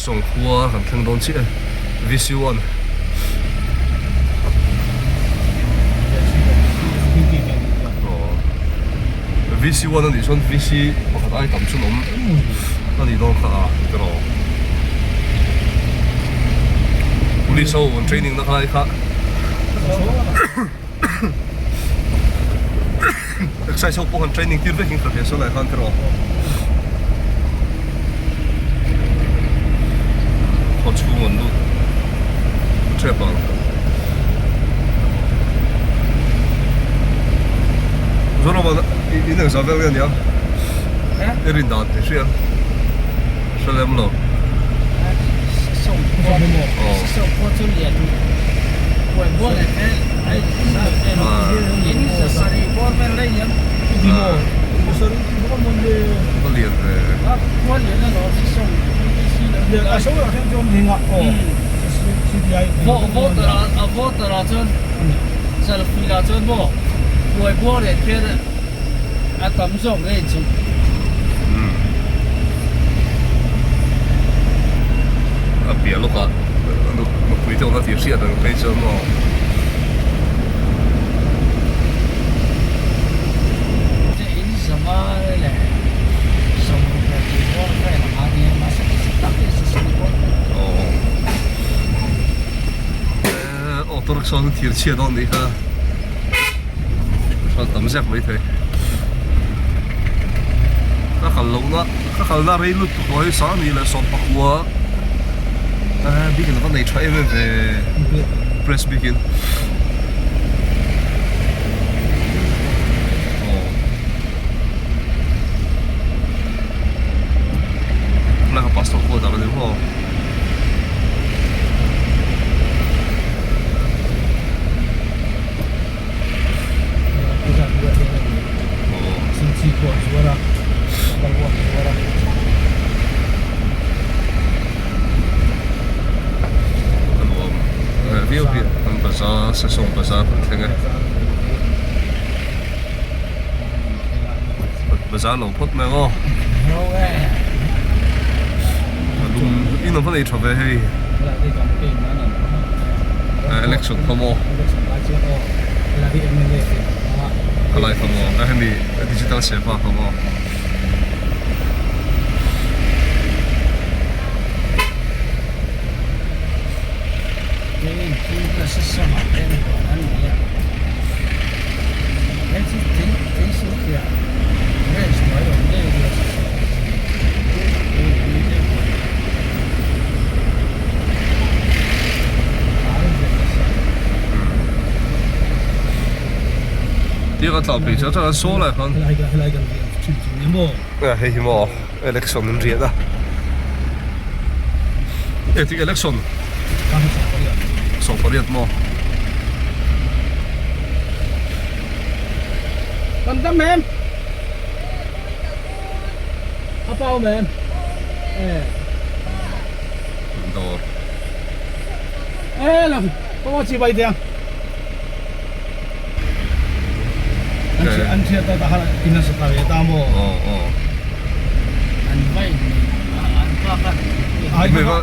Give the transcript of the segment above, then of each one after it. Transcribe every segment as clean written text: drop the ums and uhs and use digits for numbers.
Sawngkhua kan thleng dawn chiah e VC one. VC one anih chuan VC pakhat ai tam chuan awm anih dawn kha a tiraw. Police ho an training na khalai kha Excise ho pawh han training tir vek in ka hria saw lai khan tiraw. Khaw chhung an lut tep ang. Zorama in engzah vel nge nia? I rin dan i hria hre lem lo. Lian ve. A piah lawkah nupui te awmna tih hriat ang phei chuan maw. Auto rickshaw chu thir chhiat dawn nih kha petrol tam zek mai thei ka kal loh na ka kal na rei lut tawh hi sang ni leh sawm pakua bik in a va nei tha em em ve press bik in aw khulai kha pastor pawh dah ka ni maw. Viau hi an bazar sesawng bazar kan thleng e bazar lo phawt mai ang aw. Lung in a va nei tha ve hei election kha maw khalai kha maw a hemi digital seva kha maw. Tia kan tlau phei chuan chuan saw lai khan hei hi maw election an riat a etik election 28 maw Tâm tâm em A bao mềm Ê Dawr Ê là Có chi bay tiền An chia ta ta in sa ta ta mo Ờ ờ An vai an pa ka Ai ma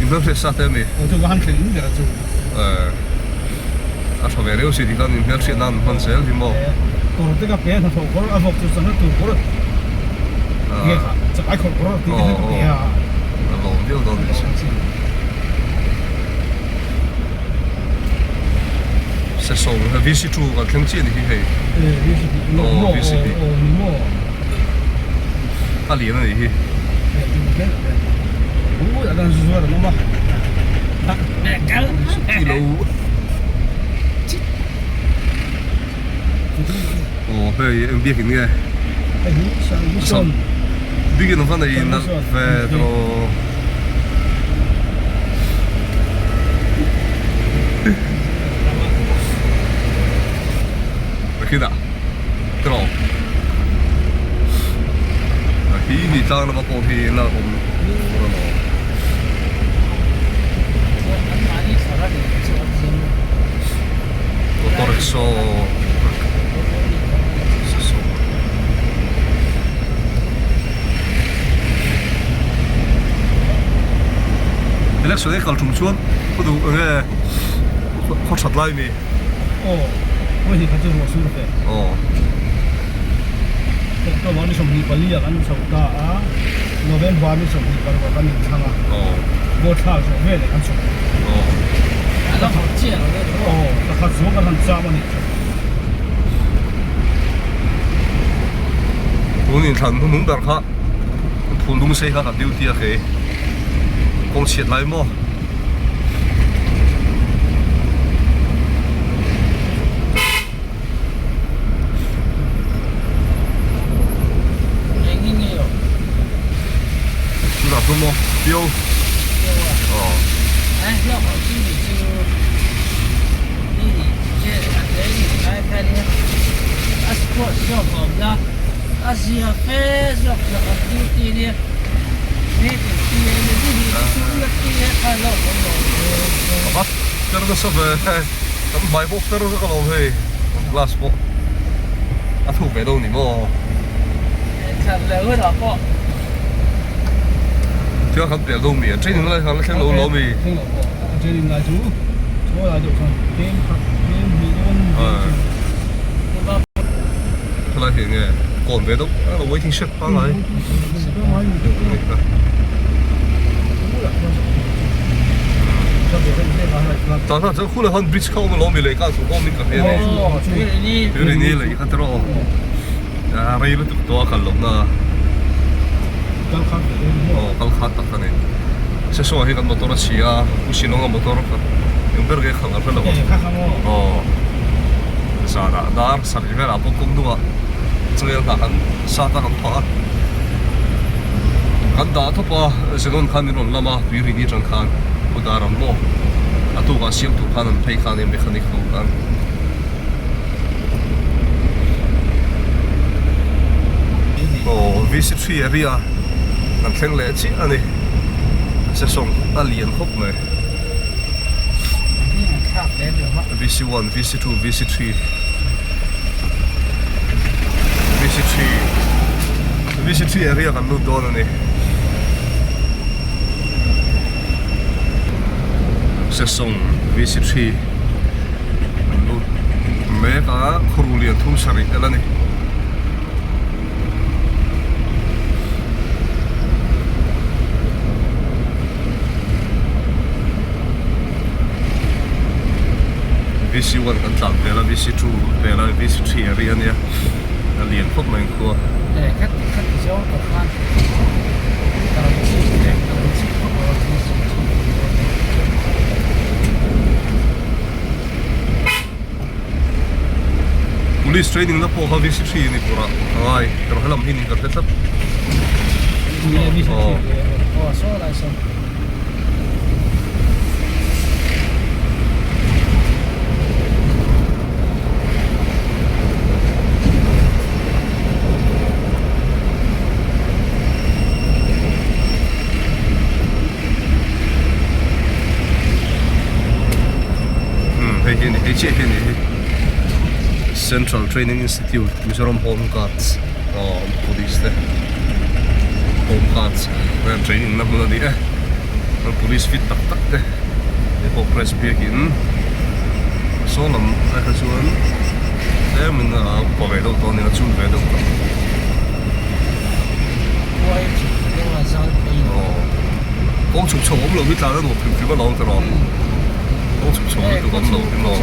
In va hre sa te mi a tha ve reuh si tih khan inhmelhriat nan hman zel hi maw. A lawm viau dawn nih chu. Sesawng VC two kan thleng chiah a ni hi hei. Aw VCP a lian a nih hi. Aw hei eng biakin nge biakin ang khan a inalh ve tawh. Takhinah tawh hi hi tlang lama pawh hi la awm tur a lawm. Auto rickshaw Election hi kal tum chuan khaw duh enge khaw that lai mi? Aw, hawi hi kha chu ruah sur ve. Aw. October ni 24 ah kan chho ta a, November ni 26 ah kan inthlang a. Aw. Vote thlak zawh veleh kan chho. Aw. A la hawt chiah lo deuh tho. Aw, pakhat zawng kan han cham a nih chu. Tun inthlan hnuhnung ber kha phul lung sei kha ka duty a kei kawng chhiat lai maw. Eng hi nge aw? Chutah chu maw Pio. Pio a. Aw. Ai hlawk ho chu ni chu ni che a tle ni lai khan in a sport zawk a awm la a zia fe zawk zawk a duty nia ni tin ti a ni ni hi chu la ti a khan hlawk awm lo. A va fer nasa ve. Kan hmai pawh fer vek alawm hei glass pawh a thuk ve dawn ni maw. Thlan leh hunah pawh. Thil kan pel dawn mi a training lai khan la thleng lo lo mi. Thleng lo pawh a training lai chu chaw lai deuh chuan game khat game hnih dawn game chu. Khulai hi nge kawn ve deuh a lo waiting shed pangngai. Tah chuan khulai khan bridge kha a awm alawm i lei khan chu awm in ka hria ani Tuirini lei kha tiraw a rei lutuk tawh a kal loh na aw kal khat tak ani Sesawng ah hi kan motor a chhi a Pu Shillong a motor kha eng ber nge khalh ka hre lo aw zanah dar sarih velah pawh kawng hnungah changel hna kan sat a kan phah a kan dah thawp a Zenon khan min rawn lam a tui rini atang khan khaw dar ang maw a tukah siam tur khan an phei khan nia mechanic ho khan. Aw VC3 area kan thleng leh chiah a ni session a lian khawp mai VC1 VC2 VC3 VC3 VC3 area kan lut dawn a ni session VC3 kan lut mek a khawru lian thum sarih tel a ni. VC1 kan tlan vel a VC2 vel a VC3 a ri a nia a lian khawp mai ang khua. Police training na pawh kha VC3 a ni tur a ka ngai ka rawn helam hi niin ka hre tlat. Aw. Hei hi a ni hei chiah hi a ni hi Central Training Institute Mizoram Home Guards aw police te Home Guards vel training na hmun a ni e chuan police fit tak tak te hei pawh press biakin saw lam ai kha chuan tlem in a upa ve deuh tawh a ni a chul ve deuh tawh. Kawng chhuk chho awm lo hi tlan a nuam hrim hrim alawm tiraw kawng chhuk chho lutuk awm lo hrim aw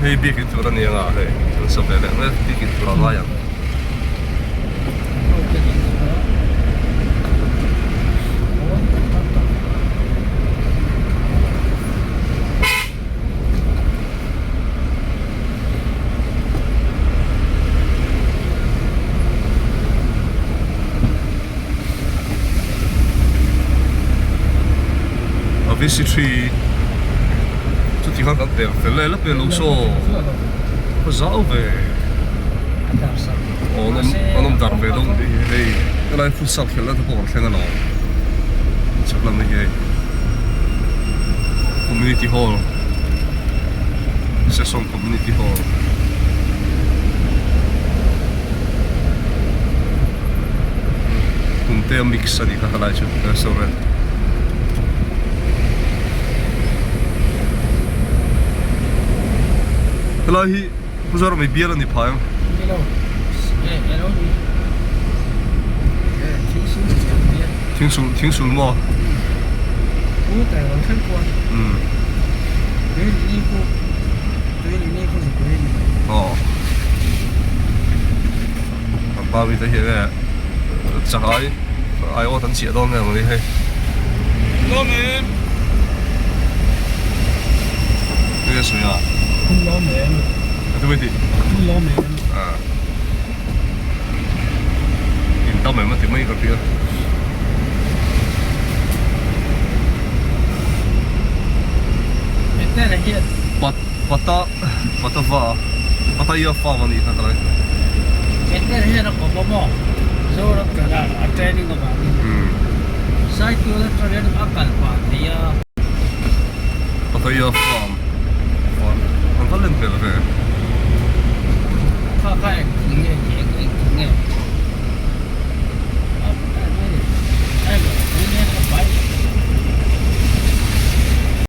Hei biakin tur a ni anga hei an sa ve leh mai a biakin tur a ngai ang. A VC3 chuti khan kan pel fel leh lap e lo saw ka zau ve. Aw an awm an awm dar ve deuh nih hi hei helai futsal khelhna te pawh kan thleng alawm chhak lam hi hei community hall session community hall. Tumte a mix a nih kha helai chu restaurant. Helai hi Pu Zorami bial a ni phai ang. Ni lo. E elo ni. E thingsul bial. Thingsul thingsul maw? Pu tai rawn thleng kual. Umm. Tui lini khu tui lini khu zupui ni mai. Aw. Kan pa mi te hian e chahai aiawt an chiah dawn nge mawni hei. Lawm em. Nge sawi a? Hun lawm em. Ka tu ti. Hun lawm em. Ah. In tam em a ti mai ka hria. Pat pata pata va pataya farm a nih kha ka lai. Heter hian a kawp a maw? Zoram tana a training avangin Saitual atang hian a kal pah thei a. Pataya farm farm an va len hmel ve. Kha kha eng.